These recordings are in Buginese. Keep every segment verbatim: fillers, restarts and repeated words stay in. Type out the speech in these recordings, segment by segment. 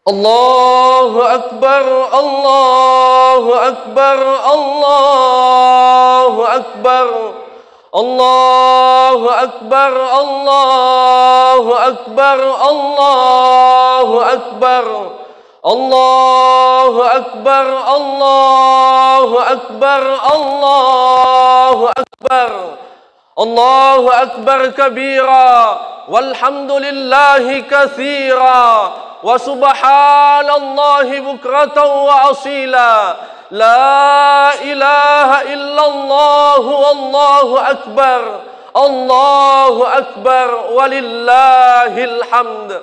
الله أكبر، الله أكبر، الله أكبر. الله أكبر، الله أكبر، الله أكبر. الله أكبر، الله أكبر، الله أكبر. الله أكبر كبيرا، والحمد لله كثيرا، وسبحان الله بكرة وأصيلا. لا إله إلا الله، والله أكبر، الله أكبر، ولله الحمد.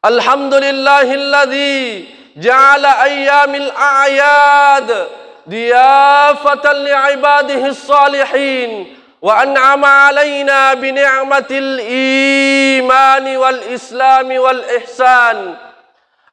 الحمد لله الذي جعل أيام الأعياد ضيافة لعباده الصالحين، وأنعم علينا بنعمة الإيمان والإسلام والإحسان.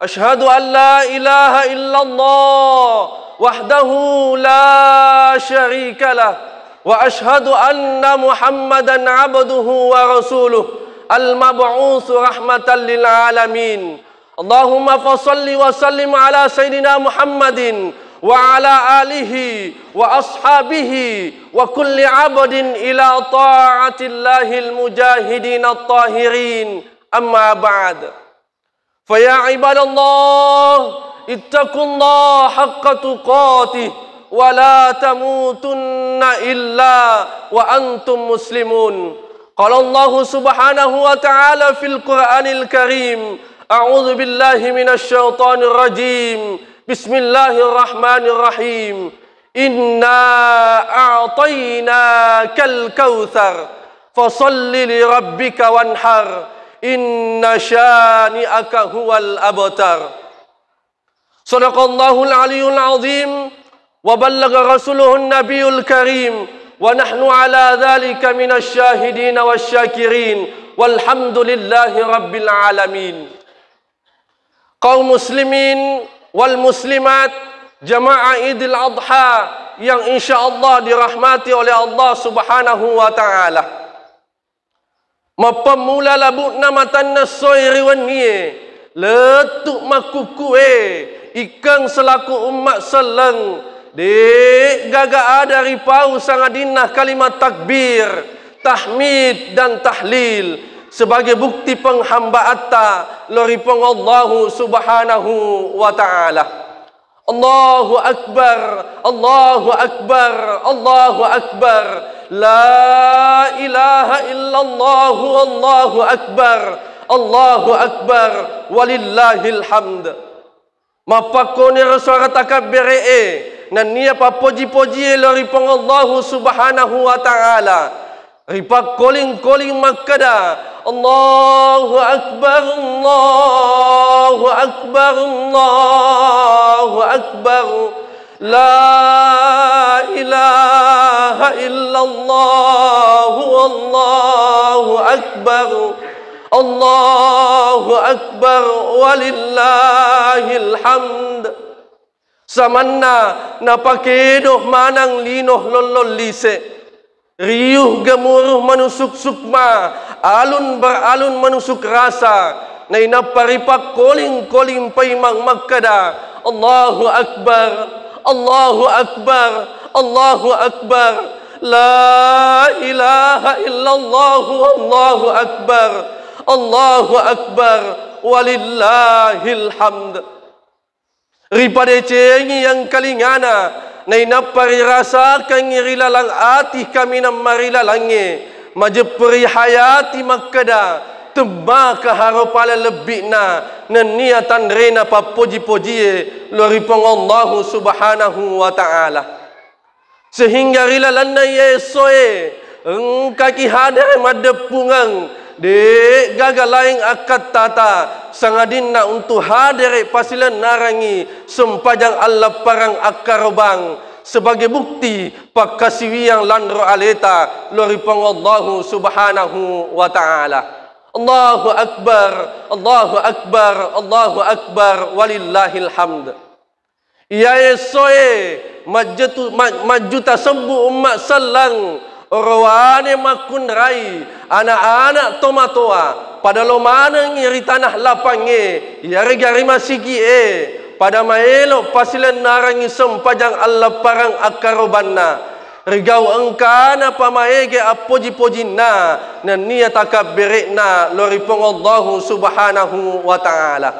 أشهد أن لا إله إلا الله وحده لا شريك له، وأشهد أن محمدا عبده ورسوله المبعوث رحمة للعالمين. اللهم فصل وسلم على سيدنا محمد وعلى آله وأصحابه وكل عبد إلى طاعة الله المجاهدين الطاهرين. أما بعد، فيا عباد الله، اتقوا الله حق تقاته ولا تموتن إلا وأنتم مسلمون. قال الله سبحانه وتعالى في القرآن الكريم: أعوذ بالله من الشيطان الرجيم. بسم الله الرحمن الرحيم. إنا أعطيناك الكوثر، فصل لربك وانحر، إن شانئك هو الأبتر. صدق الله العلي العظيم، وبلغ رسوله النبي الكريم، ونحن على ذلك من الشاهدين والشاكرين، والحمد لله رب العالمين. Kaum muslimin wal muslimat, jamaah Idul Adha yang insyaallah dirahmati oleh Allah Subhanahu wa Ta'ala. Mappammula labu'na matanna essoe ri wennie, lettu makkukkue, ikkeng selaku umma selleng, de'gaga ada ripau sangadinna kalimat takbir, tahmid, dan tahlil sebagai bukti penghambaatta lao ri Puang Allahu Subhanahu wa Ta'ala. Allahu Akbar, Allahu Akbar, Allahu Akbar. La ilaha illallah, Allahu Akbar, Allahu Akbar, walillahil hamd. Mappakkoniro suara takabbere'e nennia pappoji-pojie lao ri Puang Allahu Subhanahu wa Ta'ala. Ripakkoling-koling makkeda, Allahu Akbar, Allahu Akbar, Allahu Akbar. La ilaha illallah, Allahu Akbar, Allahu Akbar, walillahil hamd. Samanna napakedo manang lino lollong lise, riuh gemuruh manusuk sukma, alun beralun manusuk rasa, nainappa ripakkoling-koling paimeng makkeda, Allahu Akbar, Allahu Akbar, Allahu Akbar. La ilaha illallah, Allahu Akbar, Allahu Akbar, walillahil hamd. Ripadecengi engkalingana, nainappa rirasakengngi ri laleng ati kaminang marilalengnge, majeppu ri hayati makkeda, temmaka haro pale lebbi'na nennia tanrena pappoji-pojie lao ri Puang Allahu Subhanahu wa Ta'ala. Sehingga ri lalenna iye essoe, engkaki hadere maddeppungeng, de'gaga laing akkattata, sangadinna untu hadere pasilennarangngi sempajang allapparang akkarobang sebagai bukti pakkasiwiang lanro aleta lao ri Puang Allahu Subhanahu wa Ta'ala. Allahu Akbar, Allahu Akbar, Allahu Akbar, walillahil hamd. Iyae essoe majjetu-, ma-, majjuta sebbu umma selleng, orowane makkunrai, ana-ana tomatoa, Pada lo manengngi ri tanah lapangnge, iyarega ri masigi'e, pada maelo pasilennarengngi sempajang allapparang akkarobanna. Rigau engkana pamaege appoji-pojinna, nennia takabbere'na lao ri Puang Allahu Subhanahu wa Ta'ala.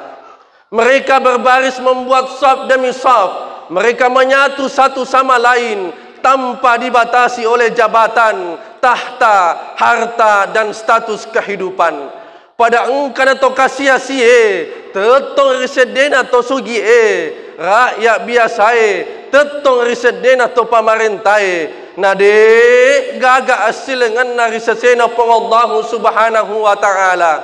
Mereka berbaris membuat saf demi saf. Mereka menyatu satu sama lain tanpa dibatasi oleh jabatan, tahta, harta, dan status kehidupan. Pada engkana to kasiasi-e, tettong ri seddena to sugi-e, rakyat biasa-e, tettong ri seddena to pamarenta-e, na de' gaga assilengenna ri sesena Puang Allahu Subhanahu wa Ta'ala.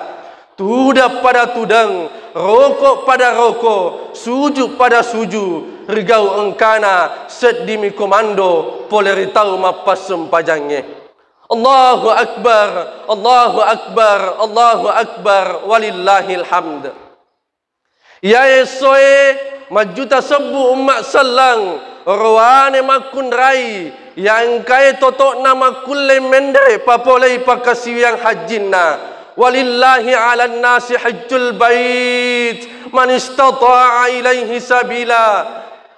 Tudang pada tudang, roko pada roko, suju pada suju, rigau engkana seddimi komando pole ri tau mappassempajangnge. Allahu Akbar, Allahu Akbar, Allahu Akbar, walillahil hamd. Iya essoe majjuta sebbu umma sellang, orowane makkunrai, iya engkae toto'na makkulle menre papolei pakkasiwiang hajjinna. Walillahi 'alan nasi hajjul bait man istata'a ilaihi sabila.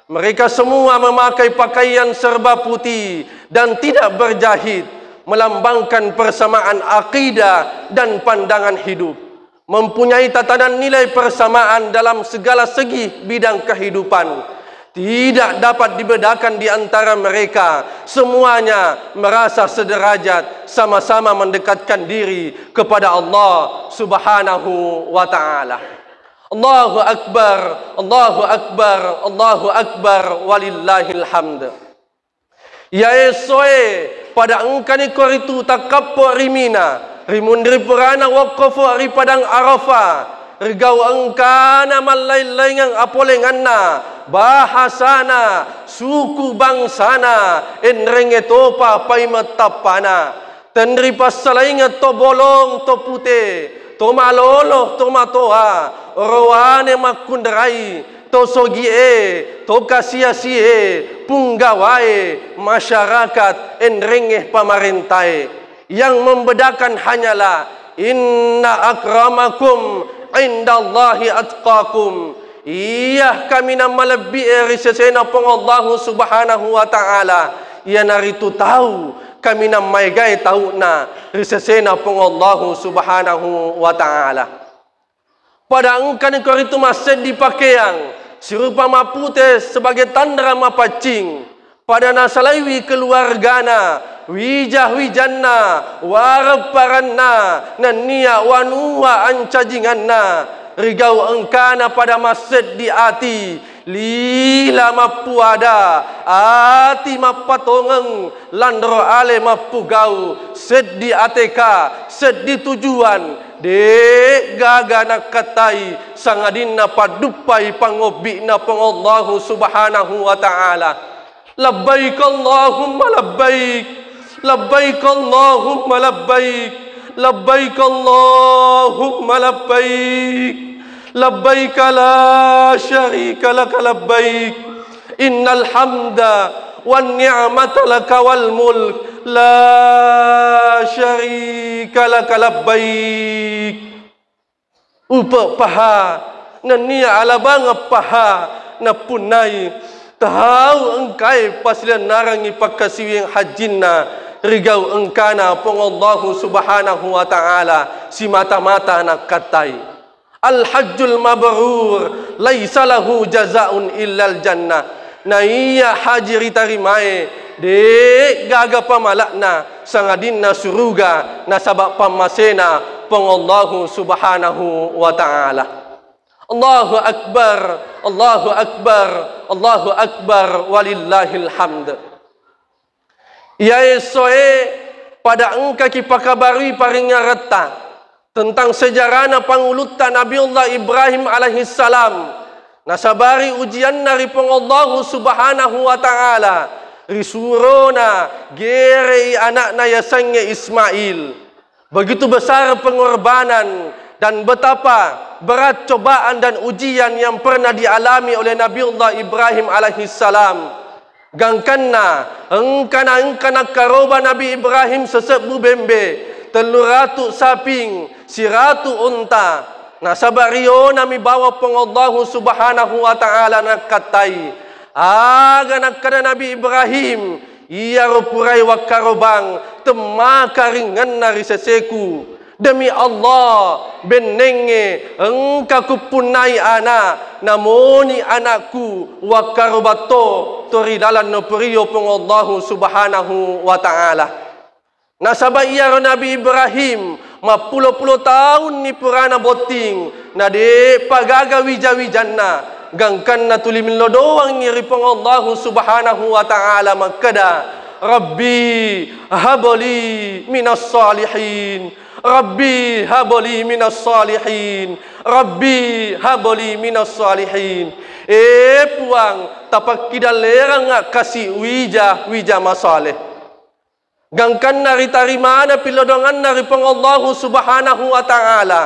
Mereka semua memakai pakaian serba putih dan tidak berjahit, melambangkan persamaan akidah dan pandangan hidup. Mempunyai tatanan nilai persamaan dalam segala segi bidang kehidupan. Tidak dapat dibedakan di antara mereka. Semuanya merasa sederajat, sama-sama mendekatkan diri kepada Allah Subhanahu wa Ta'ala. Allahu Akbar, Allahu Akbar, Allahu Akbar, walillahil hamd. Iya essoe, pada engkani koritu takkappo ri Mina, ri munri purana wakkofo ri Padang Arafah, rigau engkana mallaing-laingeng apolenganna, bahasana, suku bangsana, enrengnge topa paimettappana. Tenri passalaingeng to bolong, to pute, to malolo, to matoa, orowane makkunrai, to sogie, to kasiasie, punggawae, masyarakat, enrengnge pamarentae. Yang membedakan hanyalah, "Inna akramakum indallahi atqakum." Iya kaminang malebbi'e ri sesena Puang Allahu Subhanahu wa Ta'ala, iyanaritu tau kaminang maegae tau'na ri sesena Puang Allahu Subhanahu wa Ta'ala. Pada engkani koritu masseddi pakeang, sirupa mapute sebagai tanra mapaccing, pada nasalaiwi keluargana, wija-wijanna, warepparanna, nennia wanua ancajinganna, rigau engkana pada masseddi ati, lila mappuada, ati mappatongeng, lanro ale mappugau, seddi ateka, seddi tujuan, de' gaga nakkattai, sangadinna padduppai pangobbi'na Puang Allahu Subhanahu wa Ta'ala. Labbaik Allahumma labbaik, labbaik Allahumma labbaik, labbaik Allahumma labbaik, labbaik la syarika laka labbaik, innal hamda wan ni'mata laka wal mulk, la syarika laka labbaik. Upe' paha, nennia alabangeng paha, nappunnai tau engkae pasilennarengngi pakkasiwiang hajjinna, rigau engkana Puang Allahu Subhanahu wa Ta'ala simata-mata nakkattai. Al-hajjul mabrur laisa lahu jazaun illal jannah. Naiya haji ritarimae, de' gaga pamala'na, sangadinna suruga, nasaba' pammasena Puang Allahu Subhanahu wa Ta'ala. Allahu Akbar, Allahu Akbar, Allahu Akbar, walillahil hamd. Iya essoe pada engkaki pakabarui paringngeretta tentang sejarana pangulutta Nabiullah Ibrahim alaihissalam, nasabari ujianna ri Puang Allahu Subhanahu wa Ta'ala, risurona gerei ana'na yasengnge Ismail. Begitu besar pengorbanan dan betapa berat cobaan dan ujian yang pernah dialami oleh Nabiullah Ibrahim alaihissalam. Gangkanna, engkana, engkana karoba Nabi Ibrahim sesebbu bembe, tellu ratu saping, siratu onta, nasaba rionami bawang Puang Allahu Subhanahu wa Ta'ala nakkattai. Aga nakkeda Nabi Ibrahim, iyaro purai wakkarobang temmaka ringnganna ri seseku. Demi Allah, bennengnge engka kuppunnai ana, namoni anakku wakkarobatto to ri lalenna purio Puang Allahu Subhanahu wa Ta'ala. Nasaba iyaro Nabi Ibrahim mappulo-pulo taunni purana botting, na de'pa gaga wija-wijanna, gangkanna tuli millo doangngi ri Puang Allahu Subhanahu wa Ta'ala makkeda, "Rabbi habli minas salihin, Rabbi habli minas salihin, Rabbi habli minas salihin." E Puang, tapakkidalleranga kasi wija-wija masaleh. Gangkanna ritarimana pillodonganna ri Puang Allahu Subhanahu wa Ta'ala.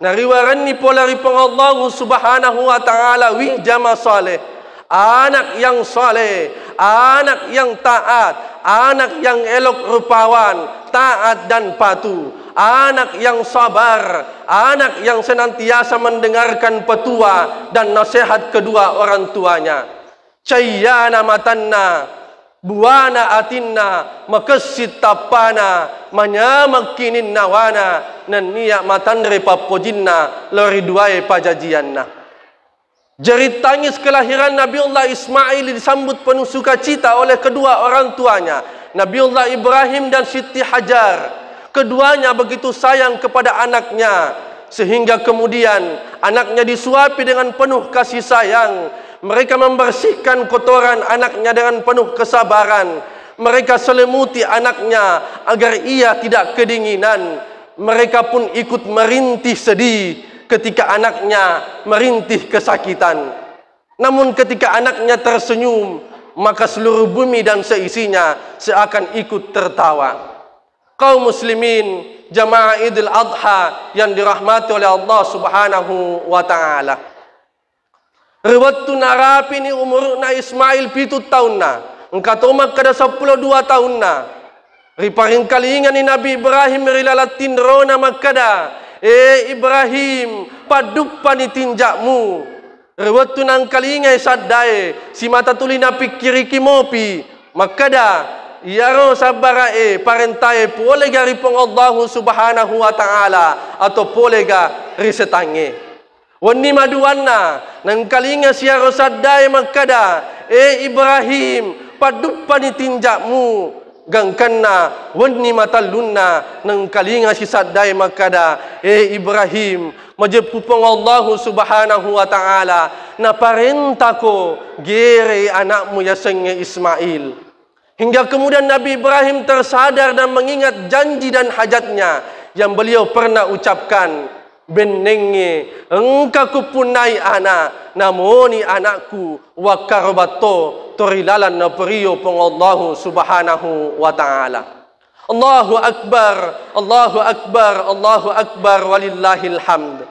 Nariwarenni pole ri Puang Allahu Subhanahu wa Ta'ala wija masaleh, anak yang saleh, anak yang taat, anak yang elok rupawan, taat dan patuh, anak yang sabar, anak yang senantiasa mendengarkan petua dan nasihat kedua orang tuanya. Cayyana matanna, buana atinna, makessi tappana, manyamekki ninnawana, nennia matanre pappojinna lao ri duae pajajianna. Jari tangis kelahiran Nabiullah Ismail disambut penuh sukacita oleh kedua orang tuanya, Nabiullah Ibrahim dan Siti Hajar. Keduanya begitu sayang kepada anaknya, sehingga kemudian anaknya disuapi dengan penuh kasih sayang. Mereka membersihkan kotoran anaknya dengan penuh kesabaran. Mereka selimuti anaknya agar ia tidak kedinginan. Mereka pun ikut merintih sedih ketika anaknya merintih kesakitan. Namun ketika anaknya tersenyum, maka seluruh bumi dan seisinya seakan ikut tertawa. Kaum muslimin, jamaah Idul Adha yang dirahmati oleh Allah Subhanahu wa Ta'ala. Ri wettu narapini umuru'na Ismail pitu taunna, engka to makkeda seppulo dua taunna, riparingkalingani Nabi Ibrahim ri laleng tinrona makkeda, "E Ibrahim, padduppani tinja'mu." Ri wettu nangkalingai saddae, simata tuli napikkiriki mopi, makkeda, "Iyaro sabbara'e parentae polega ri Puang Allahu Subhanahu wa Ta'ala atau polega ri setangnge?" Wenni maduanna, nengkalinga siyaro saddae makkada, "E Ibrahim, padduppani tinja'mu." Gangkanna wenni matellunna, nengkalinga si saddae makkada, "E Ibrahim, majeppu Puang Allahu Subhanahu wa Ta'ala, naparentako gerei ana'mu yasengnge Ismail." Hingga kemudian Nabi Ibrahim tersadar dan mengingat janji dan hajatnya yang beliau pernah ucapkan, "Bennengnge engka kupunnai ana, namoni anakku wakkarobatto to ri lalang naperio Puang Allahu Subhanahu wa Ta'ala." Allahu Akbar, Allahu Akbar, Allahu Akbar, walillahil hamd.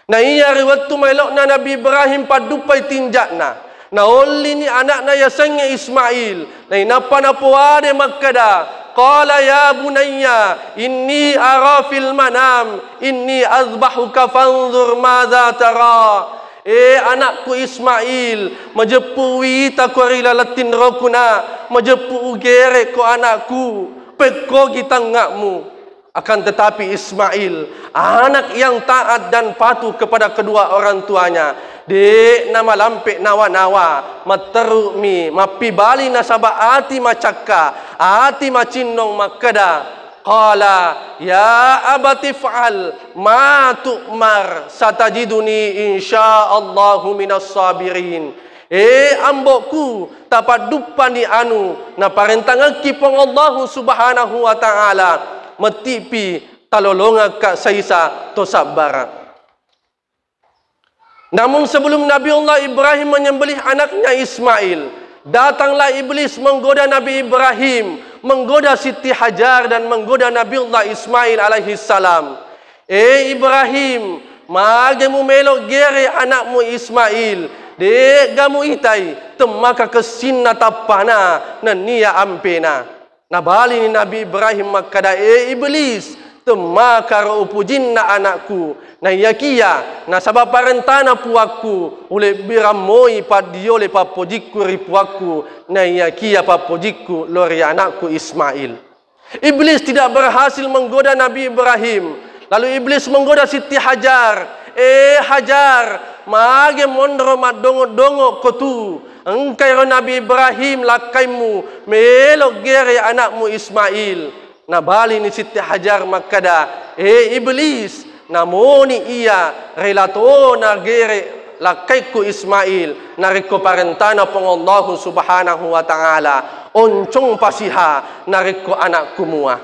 Naiya ri wettu maelo'na Nabi Ibrahim padduppai tinja'na, naollini ana'na yasengnge Ismail, nainappa napoade makkada, "Qala ya bunayya inni ara fil manam inni azbahuka fanzur madza tara." E anakku Ismail, majeppu witako ri laleng tinroku na, majeppu ugerekko anakku, pekkogi tangnga'mu. Akan tetapi Ismail, anak yang taat dan patuh kepada kedua orang tuanya, de'na malampe nawa-nawa, matteru'mi, mappibali nasaba ati macakka, ati macinnong makkada, qala, "Ya abati fa'al ma tu'mar, satajiduni insyaallahu minas sabirin." E ambo'ku, tapadduppani anu naparentangekki Puang Allahu Subhanahu wa Ta'ala, metti'pi talolongekka saisa to sabbara. Namun sebelum Nabiullah Ibrahim menyembelih anaknya Ismail, datanglah iblis menggoda Nabi Ibrahim, menggoda Siti Hajar dan menggoda Nabiullah Ismail alaihi salam. E Ibrahim, mage mumelo gere anakmu Ismail? De'ga muitai temmaka kessinna tappana nennia ampena? Nabalini Nabi Ibrahim makkada, "E Iblis, Temmakaro upujinna anakku, naiyakiya nasaba parentana puakku, ulebbirammoi paddiole pappojikku ri puakku, naiyakiya pappojikku lao ri anakku Ismail. Iblis tidak berhasil menggoda Nabi Ibrahim. Lalu Iblis menggoda Siti Hajar, "Eh Hajar, mage monro maddongo-dongo ko tu? Engkairo Nabi Ibrahim lakkaimmu, melo gere anakmu Ismail." Nabalini Siti Hajar makkada, "Eh Iblis, namoni iya rela tona gere lakkaikku Ismail, narekko parentana Puang Allahu Subhanahu wa Ta'ala, oncong pasiha narekko anakku mua."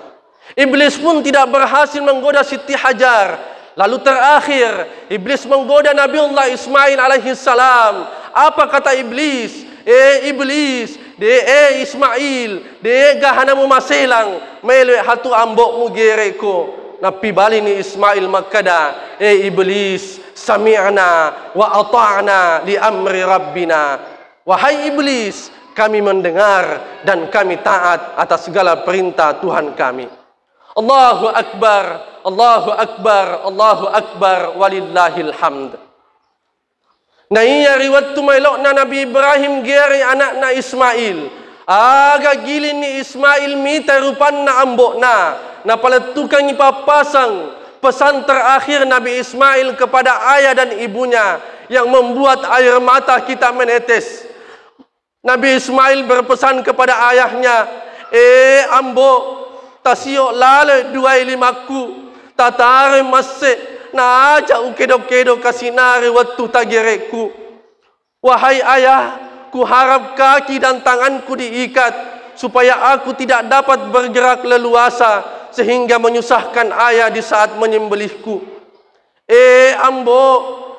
Iblis pun tidak berhasil menggoda Siti Hajar. Lalu terakhir, Iblis menggoda Nabiullah Ismail alaihi salam. Apa kata Iblis? "Eh Iblis, de eh Ismail, de gahana mumaselang, melo hatu ambo'mu gereko." Nappibalini Ismail makkada, "Eh Iblis, sami'na wa ata'na li amri rabbina." "Wahai Iblis, kami mendengar dan kami taat atas segala perintah Tuhan kami." Allahu Akbar, Allahu Akbar, Allahu Akbar, walillahil hamd. Naiya ri wettu maelo'na Nabi Ibrahim gere anakna Ismail, aga gilinni Ismail mita rupanna ambo'na, napalettukangngi pappasang pesan terakhir Nabi Ismail kepada ayah dan ibunya yang membuat air mata kita menetes. Nabi Ismail berpesan kepada ayahnya, "Eh Ambo, tasio laloi duai limakku, tataroi masse, naaja ukedo-kedo kasinari wettu tagerekku. Wahai ayah, kuharap kaki dan tanganku diikat, supaya aku tidak dapat bergerak leluasa sehingga menyusahkan ayah di saat menyembelihku." "Eh Ambo,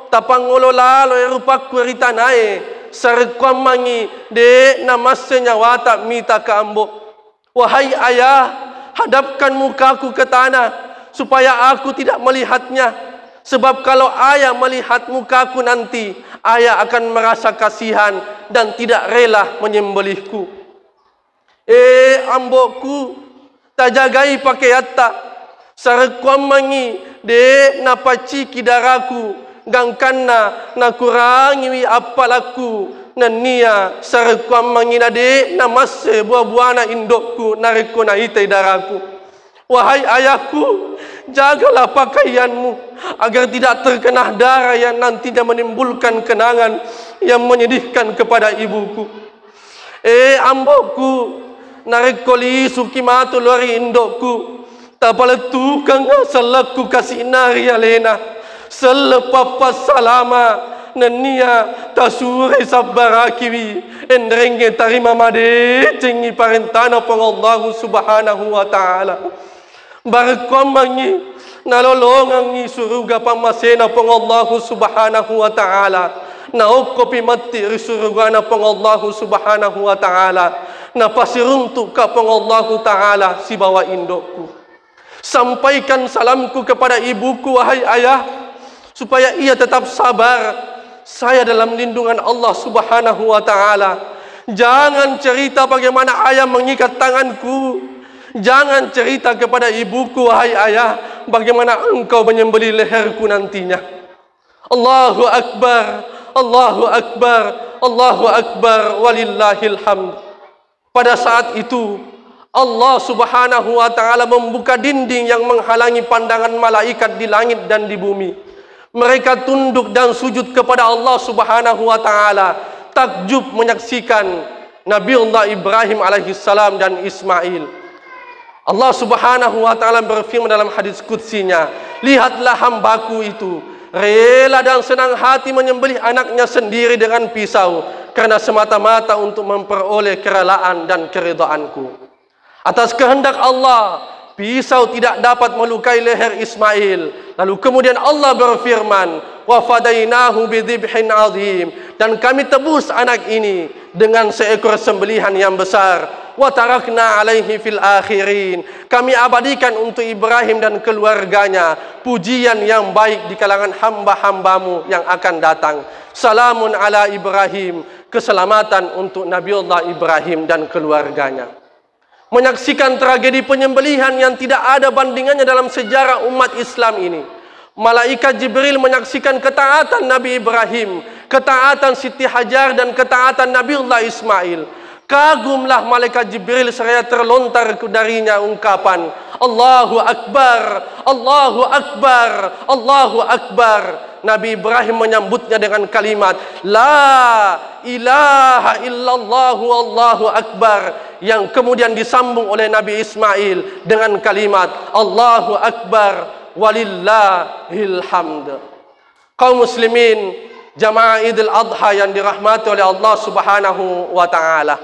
tapangolo laloi rupakku ri tanae, sarekkuammangngi de namasse nyawata mitaka Ambo." "Wahai ayah, hadapkan mukaku ke tanah supaya aku tidak melihatnya. Sebab kalau ayah melihat mukaku nanti, ayah akan merasa kasihan dan tidak rela menyembelihku." "Eh Ambo'ku, tajagai pakeatta, sarekkuammangngi de napacciki daraku, gangkanna nakurangiwi appalakku, nennia sarekkuammangngi na de namasse bua-buana indo'ku narekko naitai daraku. Wahai ayahku, jagalah pakaianmu agar tidak terkena darah yang nantinya menimbulkan kenangan yang menyedihkan kepada ibuku. Eh Ambo'ku, narekko lisuki matu lao ri indo'ku, tapalettukeng sellekku kasi'na ri alena, selleng pappassalama, nennia tasuroi sabbarakiwi, enrengnge tarima madecengngi parentana Puang Allahu Subhanahu wa Ta'ala." Barekkuammengngi nalolongengngi suruga pammasena Puang Allahu Subhanahu wa Ta'ala, naokkopi matti ri surugana Puang Allahu Subhanahu wa Ta'ala, napasiruntukka Puang Allahu Ta'ala sibawa indo'ku. Sampaikan salamku kepada ibuku, wahai ayah, supaya ia tetap sabar. Saya dalam lindungan Allah Subhanahu wa Ta'ala. Jangan cerita bagaimana ayah mengikat tanganku. Jangan cerita kepada ibuku, wahai ayah, bagaimana engkau menyembelih leherku nantinya. Allahu Akbar, Allahu Akbar, Allahu Akbar, walillahil hamd. Pada saat itu, Allah Subhanahu wa Ta'ala membuka dinding yang menghalangi pandangan malaikat di langit dan di bumi. Mereka tunduk dan sujud kepada Allah Subhanahu wa Ta'ala, takjub menyaksikan Nabiullah Ibrahim alaihi salam dan Ismail. Allah Subhanahu wa Ta'ala berfirman dalam hadis qudsinya, "Lihatlah hambaku itu, rela dan senang hati menyembelih anaknya sendiri dengan pisau, karena semata-mata untuk memperoleh kerelaan dan keridhaanku." Atas kehendak Allah, pisau tidak dapat melukai leher Ismail. Lalu kemudian Allah berfirman, "Wa fadainahu bidzibhin azim." Dan Kami tebus anak ini dengan seekor sembelihan yang besar. "Wa tarakna alaihi fil akhirin." Kami abadikan untuk Ibrahim dan keluarganya pujian yang baik di kalangan hamba-hambamu yang akan datang. "Salamun ala Ibrahim." Keselamatan untuk Nabiullah Ibrahim dan keluarganya. menyaksikan tragedi penyembelihan yang tidak ada bandingannya dalam sejarah umat Islam ini. Malaikat Jibril menyaksikan ketaatan Nabi Ibrahim, ketaatan Siti Hajar, dan ketaatan Nabiullah Ismail. Kagumlah malaikat Jibril seraya terlontar darinya ungkapan, "Allahu Akbar, Allahu Akbar, Allahu Akbar." Nabi Ibrahim menyambutnya dengan kalimat, "La ilaha illallah, Allahu Akbar," yang kemudian disambung oleh Nabi Ismail dengan kalimat, "Allahu Akbar, walillahil hamd." Kaum muslimin, jamaah Idul Adha yang dirahmati oleh Allah Subhanahu wa Ta'ala.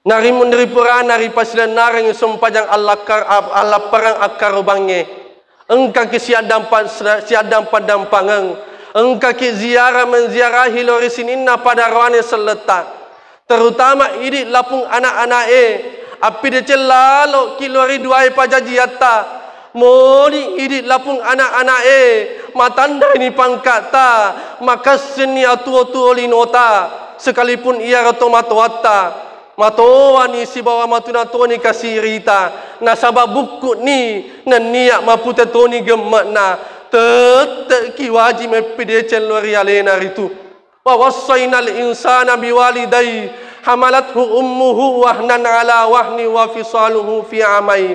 Narimun ripurana ripasilennarengngi sempajang allakkar-, ap-, allapparang akkarobangnge. Engkaki siaddampa-, siaddampa-dampangeng. Engkaki ziarah menziarahi lao ri sininna pada roane selletta. Terutama idi lapung anak-ana'e. Appideceng laloki lao ri duae pajajiatta. Moni idi lapung anak-ana'e. Matanreni pangka'ta. Makessinni atuo-tuo linota. Sekalipun iyaro tomatoatta. Matoani sibawa matuna toni kasirita, nasaba bukku'ni nenniya mapute toni gemme'na, tette'ki waji meppideceng lao ri alena ritu. Wa wassainal insana biwalidai, hamalathu ummuhu wahnan ala wahni wa fisaluhu fi amai.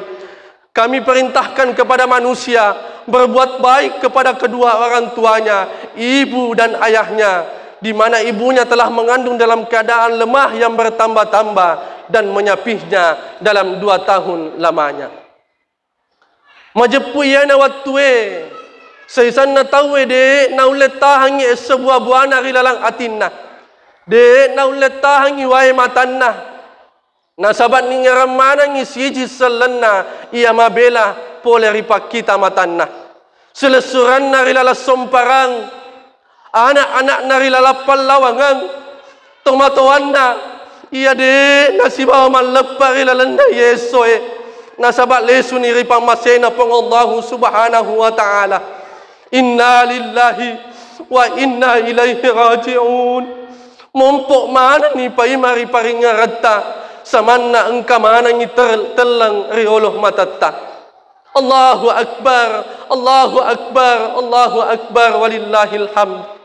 Kami perintahkan kepada manusia berbuat baik kepada kedua orang tuanya, ibu dan ayahnya, di mana ibunya telah mengandung dalam keadaan lemah yang bertambah-tambah dan menyapihnya dalam dua tahun lamanya. Majeppu iyana wattue, seisanna tauwe de naulle tahangngi esse buah-buahna ri laleng atinna, de naulle tahangngi wae matanna. Nasaba ningngerang manengngi siji sellenna iya mabela pole ri pakkita matanna. Silessuranna ri laleng somparang, anak-anakna ri laleng pallawangeng, tomatoanna iya de nasibawa malleppa ri lalenna iye essoe, nasaba lesuni ri pammasena Puang Allahu Subhanahu wa Ta'ala. Inna lillahi wa inna ilaihi raji'un. Mompo manenni paima ri paringngeretta, samanna engka manengngi ter-, telleng ri oloh matatta. Allahu Akbar, Allahu Akbar, Allahu Akbar, walillahil hamd.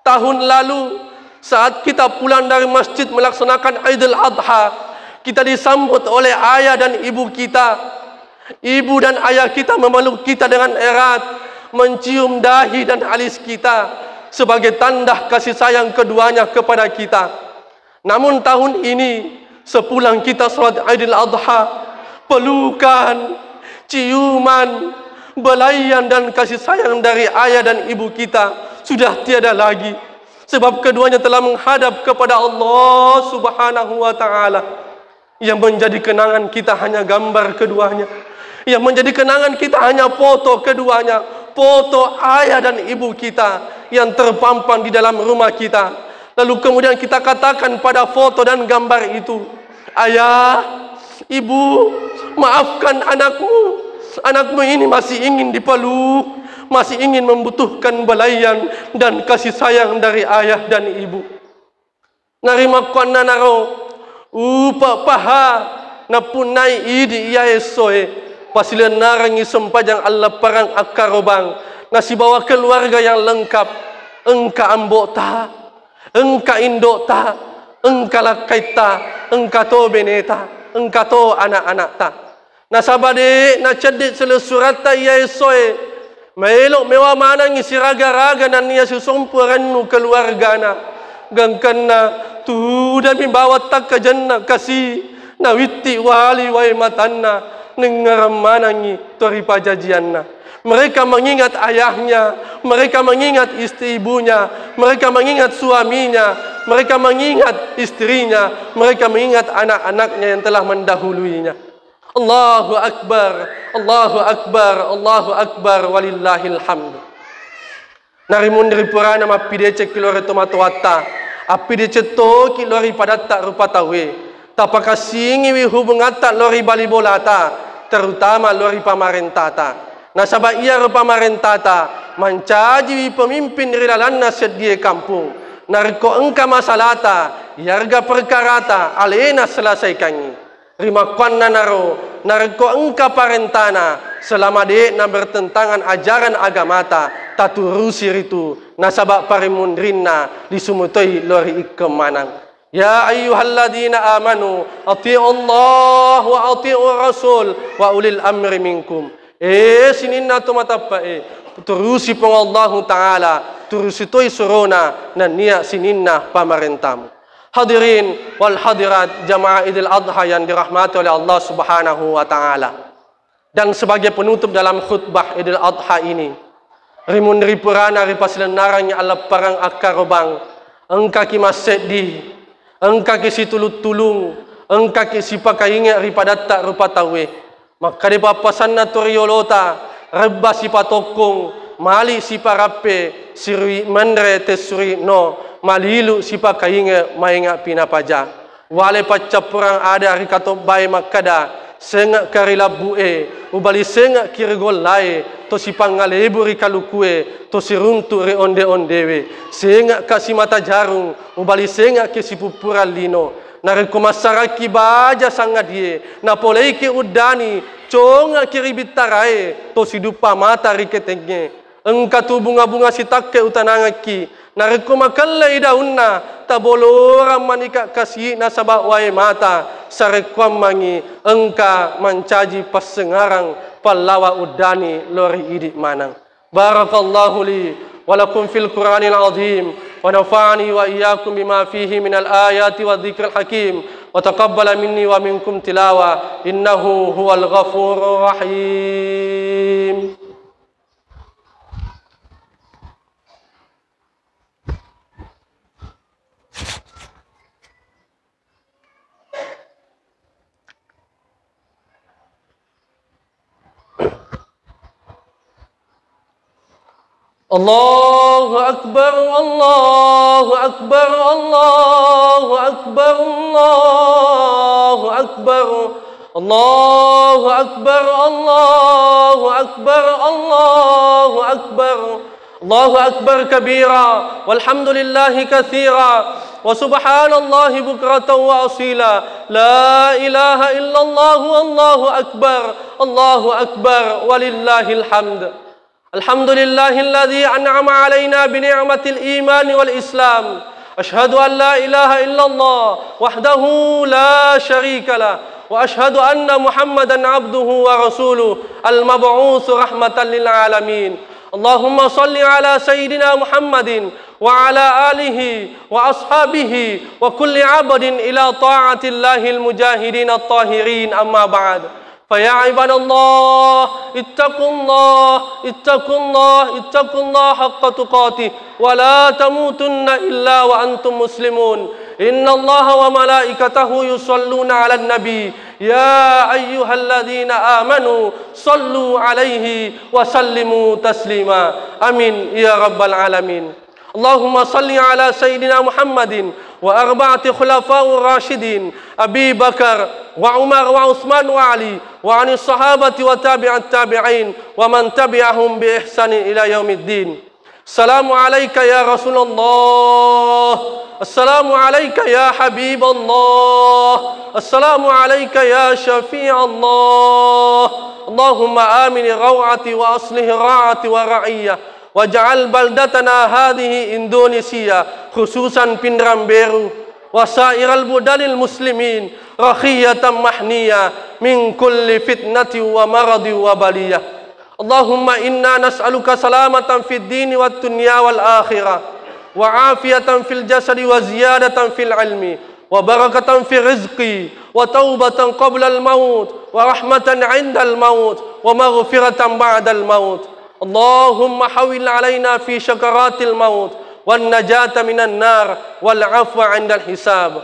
Tahun lalu, saat kita pulang dari masjid melaksanakan Idul Adha, kita disambut oleh ayah dan ibu kita. Ibu dan ayah kita memeluk kita dengan erat, mencium dahi dan alis kita sebagai tanda kasih sayang keduanya kepada kita. Namun tahun ini, sepulang kita sholat Idul Adha, pelukan, ciuman, belayan dan kasih sayang dari ayah dan ibu kita sudah tiada lagi. Sebab keduanya telah menghadap kepada Allah Subhanahu wa Ta'ala. Yang menjadi kenangan kita hanya gambar keduanya. Yang menjadi kenangan kita hanya foto keduanya. Foto ayah dan ibu kita yang terpampang di dalam rumah kita. Lalu kemudian kita katakan pada foto dan gambar itu, "Ayah, ibu, maafkan anakmu. Anakmu ini masih ingin dipeluk, masih ingin membutuhkan belayan dan kasih sayang dari ayah dan ibu." Narimakkuannanaro, upa paha nappunnai idi iya essoe, pasilennarengngi sempajang allepparang akkarobang, nasibawa keluarga yang lengkap, engka ambo'ta, engka indo'ta, engka lakkaitta, engka to beneta, engka to anak-anakta. Nasaba de nacedde selessuretta iya essoe. Maelo mewa manengngi siraga-raga nennia sisompu rennu keluargana. Gangkanna tudami bawang takkajenna kasi, nawitti wali wae matanna, nengngerang manengngi to ripajajianna. Mereka mengingat ayahnya, mereka mengingat istri ibunya, mereka mengingat suaminya, mereka mengingat istrinya, mereka mengingat anak-anaknya yang telah mendahuluinya. Allahu Akbar, Allahu Akbar, Allahu Akbar, walillahil hamd. Narimunri purana mappidecekki lao ri tomatoatta, appideceng toki lao ri padatta rupa tauwe. Tapakassingiwi hubungatta lao ri bali bolata, terutama lao ri pamarentata. Nasaba iyaro pamarentata mancajiwi pemimpin ri lalanna seddie kampung. Narekko engka masalata, iyarega perkarata alena selesaikangngi. Rimakkuannanaro, narekko engka parentana, selama de'na bertentangan ajaran agamata, taturusi ritu, nasaba parimmunrinna lisumutoi lao ri ikkeng manang. Ya ayyuhalladzina amanu, ati'ullaha wa ati'ur rasul wa ulil amri minkum. Eh, sininna to mateppe'e, turusi Puang Allahu Ta'ala, turusi toi surona, nennia sininna pamarentamu. Hadirin wal hadirat, jamaah Idul Adha yang dirahmati oleh Allah Subhanahu wa Ta'ala. Dan sebagai penutup dalam khutbah Idul Adha ini, rimunri purana ripasilennarangngi alleppereng akkarobang, engkaki masseddi, engkaki situlung-tulung, engkaki sipakainge ri padatta rupa tauwe. Makkeda pappasanna tu riolota, rebba sipatokkong, mali siparappe, sirui menre tessuri no, malilu sipakainge mainga pinapaja. Wale paccappurang ada ri katobbae makkeda, sengekka ri labbu'e, ubali sengekki ri gollae, to sipangngalebu ri kalukue, to siruntu ri onde-ondewe, sengekka simata jarung, ubali sengekki sipuppurang lino. Narekko massarakki baja sangadie, napoleiki uddani, congekki ri bittarae, to siduppa mata ri ketengnge. Engka tu bunga-bunga sitakke utanangekki, narekko makellei daunna, tabolorang manika kasi'na saba wae mata, sarekkuammangngi engka mancaji passengarang pallawa uddani lao ri idi maneng. Barakallahu li wa lakum fil Qur'anil azim, wa nafa'ani wa iyyakum bima fihi minal ayati wa dzikril hakim, wa taqabbala minni wa minkum tilawa, innahu huwal ghafurur rahim. Allahu Akbar, Allahu Akbar, Allahu Akbar, Allahu Akbar. Allahu Akbar, Allahu Akbar, Allahu Akbar. Allahu Akbar kabira, walhamdulillahi katsira, wa subhanallahi bukratan wa asila. La ilaha illallah, Allahu Akbar, Allahu Akbar, walillahil hamd. الحمد لله الذي أنعم علينا بنعمة الإيمان والإسلام. أشهد أن لا إله إلا الله وحده لا شريك له، وأشهد أن محمدا عبده ورسوله المبعوث رحمة للعالمين. اللهم صل على سيدنا محمد وعلى آله وأصحابه وكل عبد إلى طاعة الله المجاهدين الطاهرين، أما بعد. فيا عباد الله، اتقوا الله، اتقوا الله، اتقوا الله حق تقاته، ولا تموتن إلا وأنتم مسلمون. إن الله وملائكته يصلون على النبي، يا أيها الذين آمنوا صلوا عليه وسلموا تسليما. آمين يا رب العالمين. اللهم صل على سيدنا محمد وأربعة خلفاء الراشدين أبي بكر وعمر وعثمان وعلي وعن الصحابة وتابع التابعين ومن تبعهم بإحسان إلى يوم الدين. السلام عليك يا رسول الله، السلام عليك يا حبيب الله، السلام عليك يا شفيع الله. اللهم آمن روعتي وأصلح راعتي ورعية. واجعل بلدتنا هذه إندونيسيا، خصوصا Pinrang Beru، وسائر البلدان المسلمين، رخية محمية من كل فتنة ومرض وبلية. اللهم إنا نسألك سلامة في الدين والدنيا والآخرة، وعافية في الجسد وزيادة في العلم، وبركة في الرزق، وتوبة قبل الموت، ورحمة عند الموت، ومغفرة بعد الموت. اللهم هون علينا في سكرات الموت، والنجاة من النار، والعفو عند الحساب.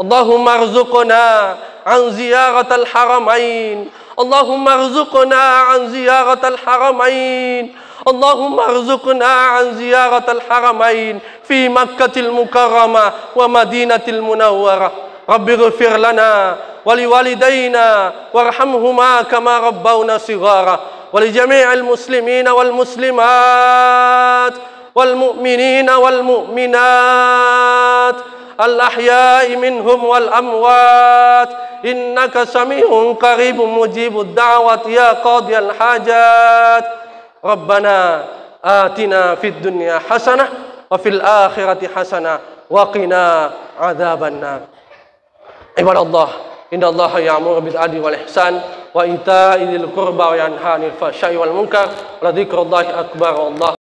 اللهم ارزقنا عن زيارة الحرمين. اللهم ارزقنا عن زيارة الحرمين. اللهم ارزقنا عن زيارة الحرمين في مكة المكرمة ومدينة المنورة. رب اغفر لنا ولوالدينا وارحمهما كما ربونا صغارا، ولجميع المسلمين والمسلمات والمؤمنين والمؤمنات الأحياء منهم والأموات إنك سميع قريب مجيب الدعوات يا قاضي الحاجات. ربنا آتنا في الدنيا حسنة وفي الآخرة حسنة وقنا عذاب النار. عباد الله، إن الله يأمر بالعدل والإحسان وإيتاء ذي القربى وينهى عن الفحشاء والمنكر ولذكر الله أكبر والله